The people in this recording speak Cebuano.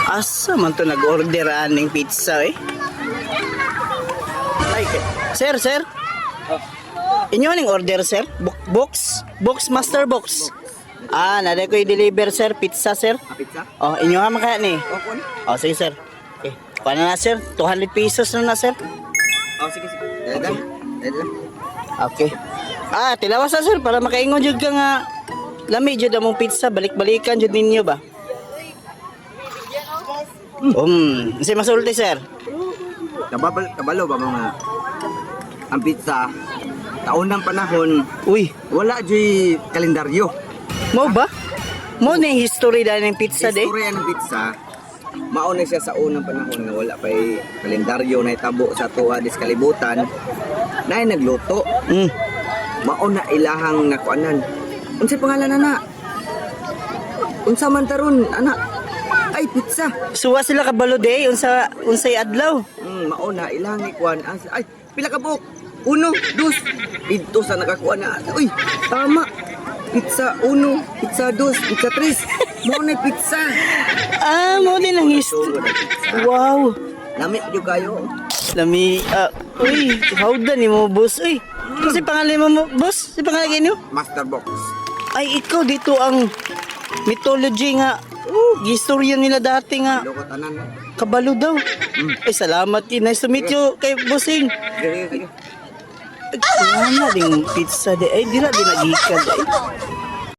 Asa man to nag-order aning pizza eh? Ay, sir, sir. Inyo aning order, sir? Box? Box, master box. Ah, naday ko i-deliver, sir. Pizza, sir. Pizza? Oh, inyo ha man kaya ni. Oh, kuan. Oh, sige, sir. Okay. Kuha na na, sir. 200 pesos na na, sir. Oh, sige, sige. Dali, dali. Okay. Ah, tilawas na, sir, para makaingon jud ka nga lami jud among pizza, balik-balikan jud ninyo ba? Si masulti, sir. Kabalo, kabalo ba mga ang pizza taon ng panahon Uy, wala juy kalendaryo. mo ba? Mo na yung history dahil ng pizza de. Istorya ng pizza mao na siya sa unang panahon nga wala pay kalendaryo na itabo sa tuwa dis kalibutan na nagluto. Mao na ilahang nakuanan. Unsay pangalan ana? Unsa man taron ana? Ay, pizza. Suwa sila kabalo de unsa unsay adlaw. Mao na ilang ikuan ang ay pila ka buok? Uno, dos. Dito sa nakakuha na. Uy, tama. Pizza uno, pizza dos, pizza tres. Mao na pizza. Ah, mo din ang history. Wow. Lami jud kayo. Lami, ah, uy, how da ni mo, boss? Uy, kasi pangalan mo, boss? Si pangalan niyo? Master box. Ay, ikaw dito ang mythology nga. Oh, istorya nila dati nga. Loko tanan. Kabalo daw. Ay, salamat. Eh. Nice to meet you kay bossing. Sige, sige. Ay, wala ding pizza di. Ay, di na, di nagikan. Ay.